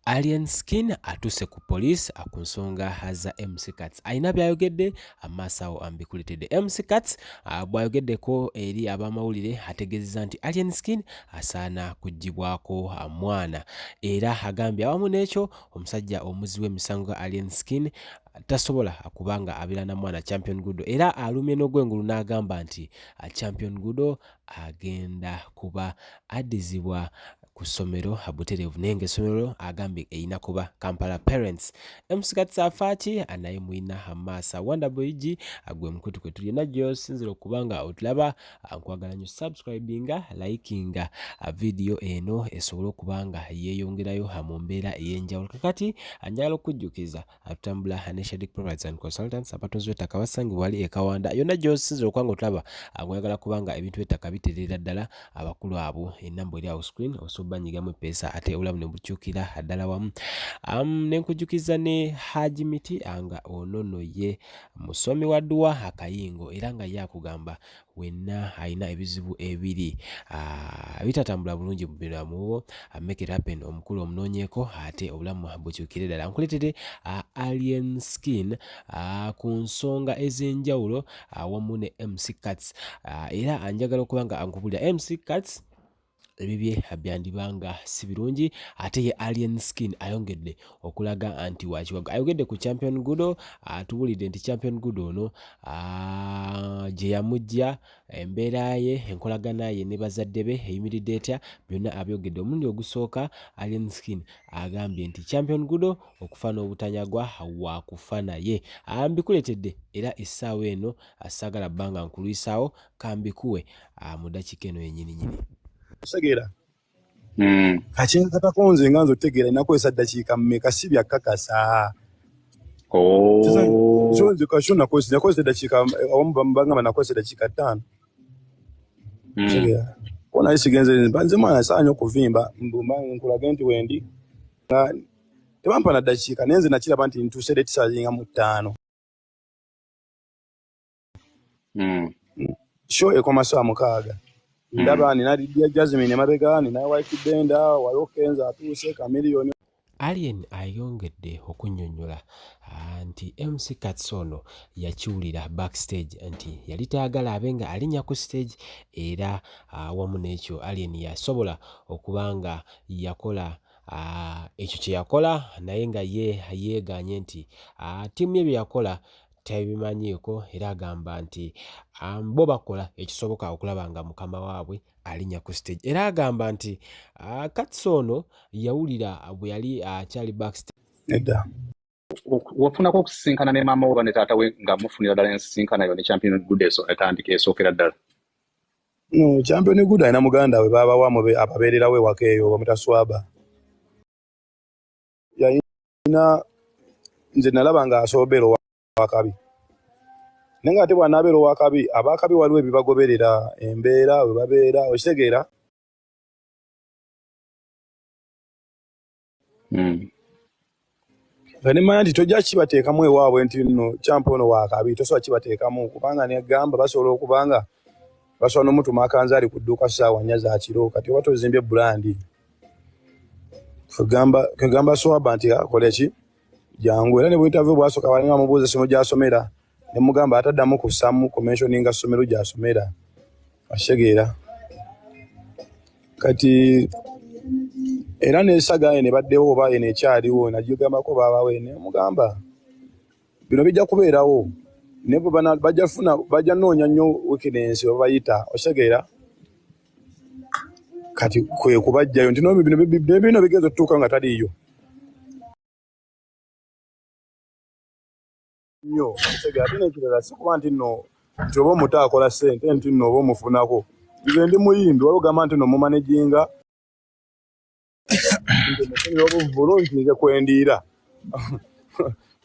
Alien Skin atuuse ku police ku nsonga za MC Kats. Alina by'ayogedde amaaso awo ambikuletedde. MC Kats bw'ayogeddeko eri ab'amawulire ategeezezza nti Alien Skin asaana kuggyibwako mwana era agambye awamu n'ekyo omusajja omuzzi w'emisango ga Alien Skin tasobola kuba nga abeera na mwana Champion Gudo era alumye n'ogwengulu n'agamba nti Champion Gudo agenda kuba addizibwa ku ssomero butereevu naye ng'essomero agambye erina kuba Kampala Parents. MC Kats afaaki naye mulina amaasa Wonderboy G gwe mukutu kwe tuli yonna gy'osinzira okuba nga otulaba nkwagala nnyo subscribinga likinga vidiyo eno esobole okuba nga yeeyongerayo mu mbeera ey'enjawulo. Kakati njagala okukujjukiza Atutambula ne Shadic Properties and Consultants abatunzi b'ettaka basangibwa wali e Kawanda yonna gy'osinzira okuba nga otulaba ng'oyagala kuba nga ebintu by'ettaka bitereera ddala abakulu abo ennamba eri awo screen osobola banyigamu eppeesa ate obulamu ne bukyukira ddala wamu ne nkujjukiza ne Haji Miti nga ono nno ye musomi wa dduwa akayingo era nga ye akugamba wenna alina ebizibu ebiri bitatambula bulungi mu bulamu bwo make it happen omukulu omunoonyeeko ate obulamu bukyukire ddala nkuleetedde alien skin ku nsonga ez'enjawulo awamu ne MC Kats era njagala okuba nga nkubulira MC Kats ebibye byandiba nga si birungi ate ye Alien Skin ayongedde okulaga nti wakiwago ayogedde ku Champion Gudo atubulidde nti Champion Gudo ono gye yamujja embeera ye enkolagana ye ne bazadde be eyimiridde etya byonna abyogedde omulundi ogusooka Alien Skin agambye nti Champion Gudo okufa n'obutanyagwa wakufa naye mbikuleetedde era essaawa eno saagala bbanga nkulwisaawo kambikuwe mu ddakiika eno yennyini nyini. Otegeera? Kakyenkatako nze nga nze otegeera nina kukozesa ddakiika mmeka si bya kakasa. Oh. So nze kasho nakozesa eddakiika awamu bangamba nakozesa eddakiika 5. Otegeera? Ko naye sigenze nze mwana saanya okuvimba mbu mba nkulage nti wendi nga tebampa na ddakiika naye nze nakiraba nti ntuuse late ssaawa mu 5. Show ekoma ssaawa 6. Ndaba nina Lydia Jasmine emabega, nina White Benda, waliwo Kenzo atuuse, Chameleone. Alien ayongedde okunnyonnyola nti MC Kats ono yakiwulira backstage nti yali tayagala abe nga alinnya ku stage era awamu n'ekyo Alien yasobola okuba nga yakola ekyo kye yakola naye nga ye yeegaanye nti ttiimu ye bye yakola tabimanyiiko era agamba nti bo bakola ekisoboka okulaba nga mukama waabwe alinnya ku stage era agamba nti Kats ono yawulira bwe yali akyali backstage. Nedda. Wafunako okusisinkana ne maama wo oba ne taata we nga mufunira ddala ensisinkana yo ne Champion Good etandika esookera ddala? No, Champion Good alina muganda we baabawa ababeererawo ewaka eyo bamuyita Swaba. Yalina nze nalaba nga asobola owakabi. Naye ng'ate bw'anaabeera owakabi, abakabi waliwo ebibagoberera embeera we babeera okitegeera. Nga ne mmanya nti tojja kibateekamu ewaabwe nti nno Champ ono wakabi tosobola kibateekamu kubanga negamba basobola okuba nga basobola n'omutuma akanzaali ku dduuka ssaawa 4 za kiro kati oba tozimbye bulandi. Kwegamba Swaba nti akole ki jangu era ne bwetaavu bwasooka balinga bamubuuza essomero gy'asomera ne mugamba ataddamu kussamu kumentioninga ssomero gy'asomera akitegeera. Kati era n'esaga eno ebaddewo oba eno ekyaliwo nagigambako baabawe ne mugamba bino bijja kubeerawo naye bwe bajja funa bajja nnoonya nnyo weakness oba bayita okitegeera. Kati kwe kubajjayo nti no bino bigenza otutuuka nga taliiyo nnyo okitegeera. Ate n'ekirala si kuba nti nno nti oba omuto akola ssente nti nno oba omufunako. Nze ndi muyimbi waliwo ogamba nti nno mumanaginga nti omufunira obuvvulu nti nze kwendiira.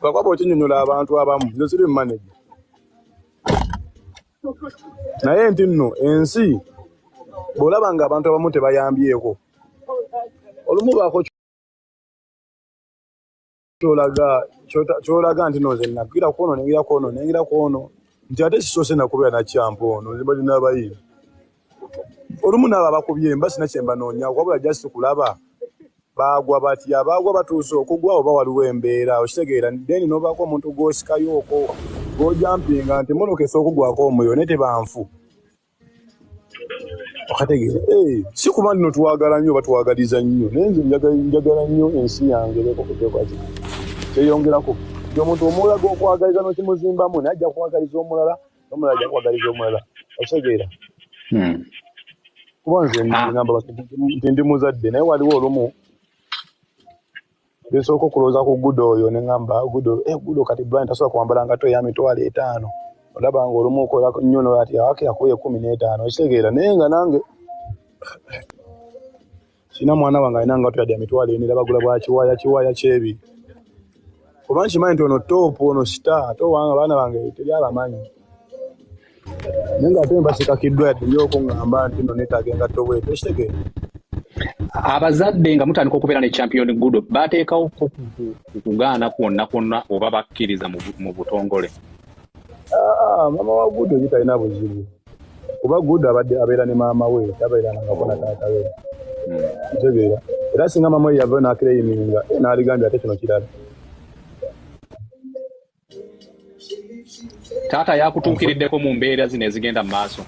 Lwakuba bw'okinnyonnyola abantu abamu nze siri manager. Naye nti nno ensi bw'olaba ng'abantu abamu tebayambyeko olumu baako ky'olaga nti nno nze nagira ku ono nengira ku ono nengira ku ono nti ate kisoose nakubeera na Champ ono nze mbadde n'abayimbi. Olumu n'abo abakubye mba sina kye mbanoonya wabula just kulaba Baagwa batya? Baagwa batuuse okugwa oba waliwo embeera? Okitegeera? Then nobaako omuntu gw'osikayooko gw'ojampinga nti mmotoka esobola okugwako omuliro naye teba nfu. Okategeera? Eh, si kuba nno twagala nnyo oba twagaliza nnyo, naye nze njagala nnyo ensi yange ebeeko kuteekwa ki kyeyongerako. Nti omuntu omulaga okwagaliza n'okimuzimbamu, naye ajja kwagaliza omulala, n'omulala ajja kwagaliza omulala. Okitegeera? Kuba nze ngamba nti ndi muzadde, naye waliwo olumu nsooka okulowooza ku Gudo oyo ne ŋŋamba Gudo, Gudo kati Brian tasobola kwambala ngatto ya 50,000. Olaba ng'olumu okola nnyo n'ati ake akuwa 15. Okitegeera? Naye nga nange sirina mwana wange alina ngatto yadde ya 40,000, era bagula bwa kiwaaya kiwaaya ky'ebiri. Kuba nkimanyi nti ono top, ono star, ate owange abaana bange teri abamanyi. Naye ng'ate mba sikakiddwa yadde eby'okuŋŋamba nti nno neetaaga engatto bw'eti. Okitegeera? Abazadde nga mutandika okubeera ne Champion Gudo, bateekawo ko kugaana kwonna kwonna oba bakkiriza mu butongole? Maama wa Gudo ye talina buzibu. Kuba Gudo abadde abeera ne maama we, tabeerangako na taata we. Ntegeera. Era singa maama we yava n'akireyiminga, n'aligambye ate kino kirala. Taata yakutuukiriddeko mu mbeera zino ezigenda mu maaso?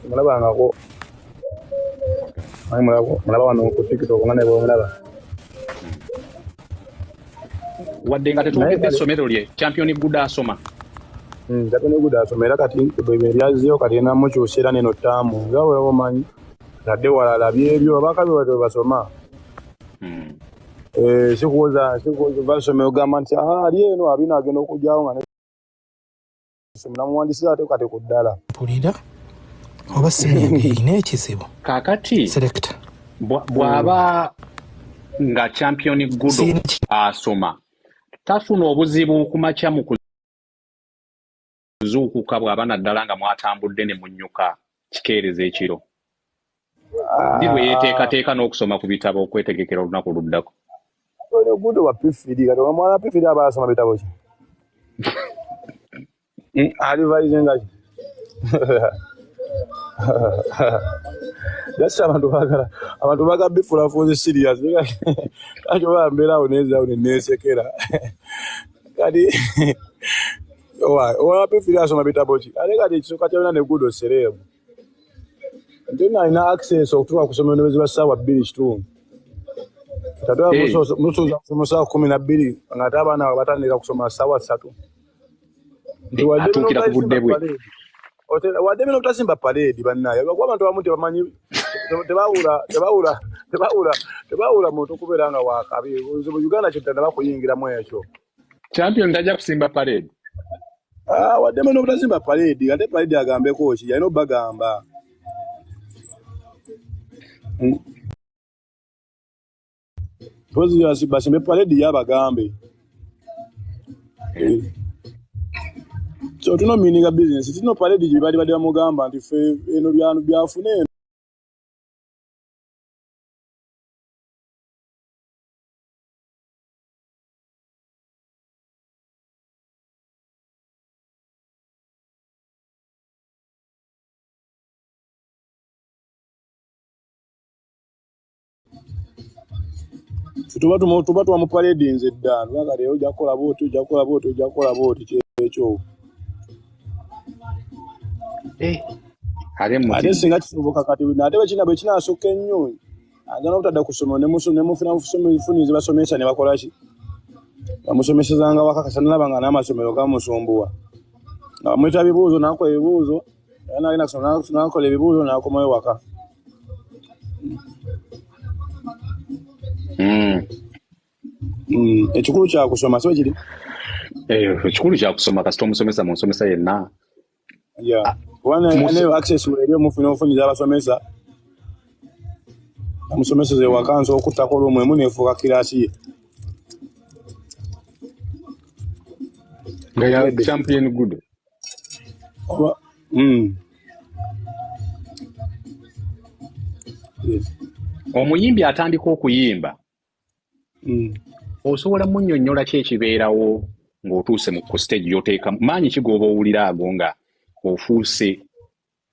Mulabangako. Mulaba wano ku TikTok nga naye bw'omulaba. Wadde nga tetuwulidde essomero lye, Champion Gudo asoma. Champion Gudo asoma era kati bwe byazzeewo kati namukyusa era n'eno ttaamu nga bwe omanyi tadde walala byebyo abakabi bwe basoma. Sikuwoza basomero ogamba nti ali eno abina agenda okujjawo nga namuwandisiza ate kati ku ddala. Mpulira oba simu yange erina ekizibu. Kaakati Selector. Bw'aba nga Champion Gudo asoma, tafuna obuzibu ku makya mu kuzuukuka bw'aba naddala nga mwatambudde ne munnyuka kikeereza ekiro? Ddi lwe yeeteekateeka n'okusoma ku bitabo okwetegekera olunaku oluddako? Ono Gudo wa P3, kati omwana P3 aba asoma bitabo ki? Alivalize nga ki? Just abantu baagala bifuula fuuzi serious. Kati oba mbeera awo nenzirawo ne neesekera. Kati owa P3 asoma bitabo ki? Ate kati ekisooka kyalina ne Gudo sereebu. Nti nno alina access okutuuka ku ssomero ne bwe ziba ssaawa 2:15. Kati aba musuuza kusoma ssaawa 12 ng'ate abaana baabwe batandika kusoma ssaawa 3. Nti wadde bino Atuukira ku budde bwe. parade. Wadde bino obutasimba parade bannaye, lwakuba abantu abamu tebamanyi, tebawula muntu kubeera nga wa kabi. Obuzibu Uganda kye tannaba kuyingiramu ekyo. Champion tajja kusimba parade. Wadde bino obutasimba parade, ate parade agambeko ki? Alina obbagamba. Mpozi basimbe parade y'abagambe. So tulina omininga business, tulina parade gye bali badde bamugamba nti ffe eno byafuna eno. Tuba twamupaledinze dda, kubanga leero ojja kukola bw'oti, ojja kukola bw'oti, ojja kukola bw'oti, kyekyo. Ate muti. Ate singa kisoboka kati, ate bwe kinaasukka ennyo, agenda obutadda ku ssomero ne mufuna funize basomesa ne bakola ki? Bamusomesezanga waka, kasita nalaba nga n'amasomero gamusumbuwa. Nga bamuyita bibuuzo, n'akola ebibuuzo, era n'agenda kusoma, n'akola ebibuuzo, n'akomawo waka. Ekikulu kya kusoma, si bwe kiri? Ekikulu kya kusoma, kasita omusomesa mu nsomesa yenna. Kuba ne access eri omufuna ofuniza abasomesa. Omusomesa ewaka nsobola okuttako olumu emu n'efuuka kiraasi ye. Nga ya Champion Gudo. Oba, Yes. Omuyimbi atandika okuyimba. Osobola munnyonnyola ki ekibeerawo ng'otuuse ku stage y'oteeka maanyi ki g'oba owulira ago nga ofuuse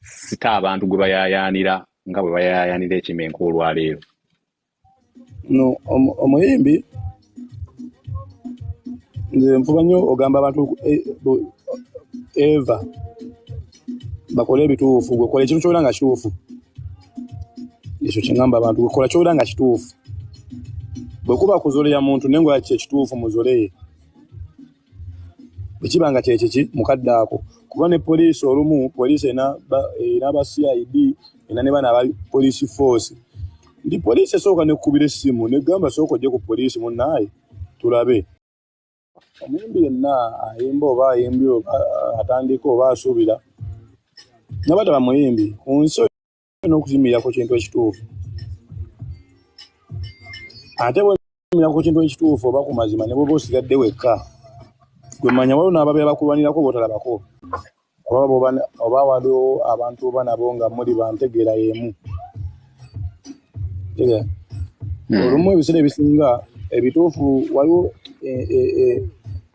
sita abantu gwe bayaayaanira nga bwe bayaayaanira ekimenke olwaleero? No, omuyimbi nze nfuba nnyo ogamba abantu eva bakole ebituufu. Gwe kola ekintu kyolina nga kituufu, ekyo kyeŋŋamba abantu. Gwe kola kyolina nga kituufu. Bwe kuba kuzoleya muntu naye nga kye kituufu, muzoleye. Bwe kiba nga kyekiki mukadde ako, kuba ne poliisi olumu poliisi erina aba CID, erina ne bano aba police force, nti poliisi esooka nekukubira essimu negamba, "Sooka ojje ku poliisi munnaaye tulabe." Omuyimbi yenna ayimba oba ayimbye oba atandika oba asuubira nabataba muyimbi ku nsi, olina okuyimirira ku kintu ekituufu. Ate bweyimirira ku kintu ekituufu oba ku mazima, ne bwoba osigadde wekka, gwe manya waliwo n'ababeera bakulwanirako b'otalabako, oba waliwo abantu oba nabo nga muli bantegeera y'emu. Tegeera? Olumu ebiseera ebisinga ebituufu waliwo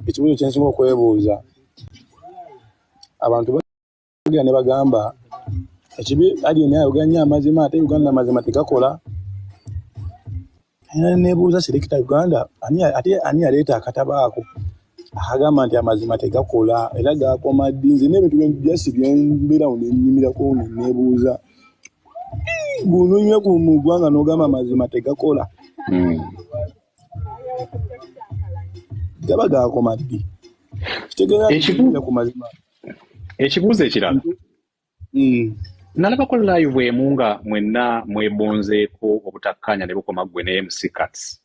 ekibuuzo kyensinga okwebuuza. Abantu bagenda ne bagamba ekibi Alien ayogera nnyo amazima, ate Uganda amazima tegakola. Era nebuuza selector Uganda ani, ate ani yaleeta akatabo ako akagamba nti amazima tegakola era gakoma ddi? Nze n'ebintu byasi byembeerawo nenyimirako neneebuuza, gunonya ku mu ggwanga n'ogamba amazima tegakola, gaba gakoma ddi? Kitegeeza ku mazima. Ekibuuzo ekirala, nalabako live emu nga mwenna mwebonzeeko obutakkaanya ne bukoma ggwe ne MC Kats.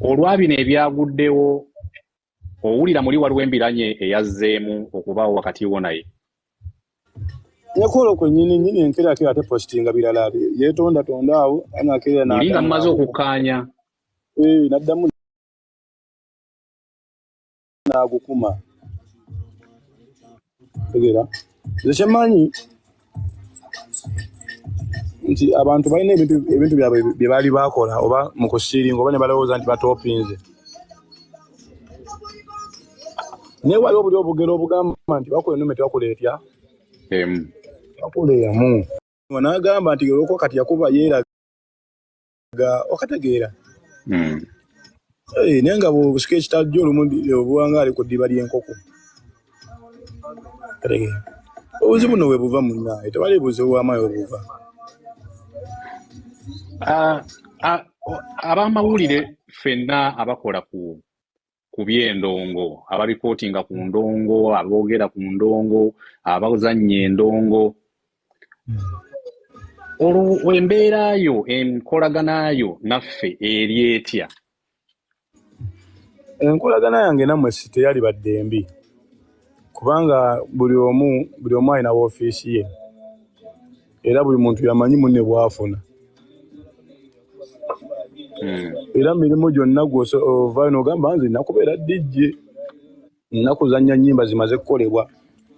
Olwa bino ebyaguddewo, owulira muli waliwo embiranye eyazzeemu okubaawo wakati wo naye? Nekola kwennyini nnyini enkeera ate postinga birala, yeetondatonda awo anakeera. Muli nga mumaze okukkaanya? Eh, n'addamu n'agukuma. Tegeera, nze kyemmanyi nti abantu balina ebintu byabwe bye baali bakola oba mu kusiiringa oba ne balowooza nti batoopinze, naye waliwo buli obugero obugamba nti bakola ennume tebakola etya? Emu. Bakola emu. N'agamba nti olwokuba kati yakuba yeeraga, okategeera? Eh, naye nga bw'osika ekitajja olumu obuwanga ali ku ddiba ly'enkoko. Kategeera, obuzibu nno bwe buva munnaaye, tewali buzibu bw'amaanyi bwe buva. Ah, ah, abamawulire ffenna abakola ku by'endongo, abaripootinga ku ndongo, aboogera ku ndongo, abazannya endongo, olwo embeera yo, enkolagana yo naffe eri etya? Enkolagana yange nammwe si teyali badde mbi, kubanga buli omu alina woofiisi ye, era buli muntu yamanyi munne bw'afuna. Era mirimu gyonna gw'ovaayo n'ogamba, "Nze nakubeera DJ, nakuzannya nnyimba zimaze kukolebwa."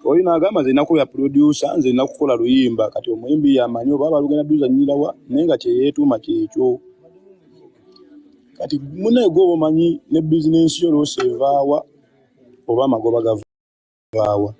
Oli n'agamba, "Nze nakubeera producer, nze nakukola luyimba." Kati omuyimbi yamanyi oba balugenda duzannyirawa, naye nga kyeyeetuuma kyekyo. Kati munnaye gwe oba omanyi ne bizinensi yo loosi evaawa oba amagoba gavaawa.